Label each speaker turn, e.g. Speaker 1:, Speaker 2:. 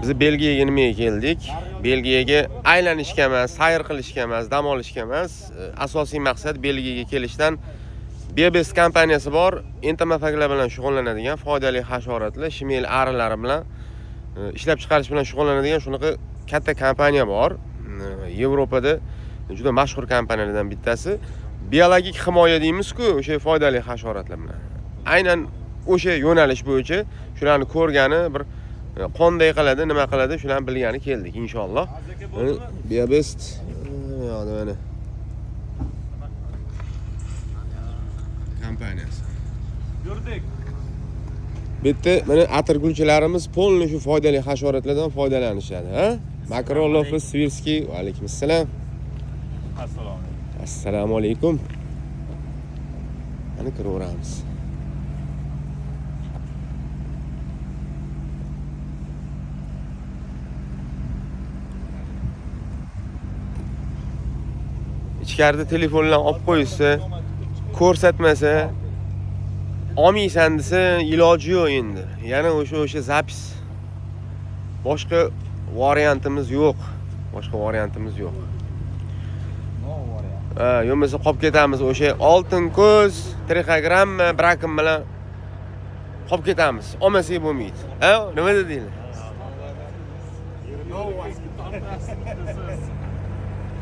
Speaker 1: Biz Belgiyaga nimaga keldik? Belgiyaga aylanishga emas, sayr qilishga emas, dam olishga emas. Asosiy maqsad Belgiyaga kelishdan Biobest kompaniyasi bor, entomofaglar bilan shug'ullanadigan, foydali hasharotlar, shimel arilari bilan ishlab chiqarish bilan shug'ullanadigan shunaqa katta kompaniya bor. Yevropada juda mashhur kompaniyalardan bittasi. Biologik himoya deymiz-ku, o'sha foydali hasharotlar bilan. Aynan o'sha yo'nalish bo'yicha shularni ko'rgani bir qanday qiladi, nima qiladi, shularni bilgani keldik inshaalloh. Biobest yo'qda mana kompaniyasi.
Speaker 2: Yurdik.
Speaker 1: Bu yerda mana atirgulchilarimiz polni shu foydali hasharotlardan foydalanishadi, ha? Makrolofus svirskiy, va alaykum assalom.
Speaker 2: Assalomu alaykum.
Speaker 1: Assalomu alaykum. Mana kiraveramiz. Ichkarida telefonlarni olib qo'yishsa, ko'rsatmasa, olmaysan desa iloji yo'q endi. Yana o'sha zapis. Boshqa variantimiz yo'q. Boshqa variantimiz yo'q. Ha, yo'masa qolib ketamiz o'sha oltin ko'z, trixogramma, brakin bilan qolib ketamiz. Olmasak bo'lmaydi. Ha, nima dedinglar?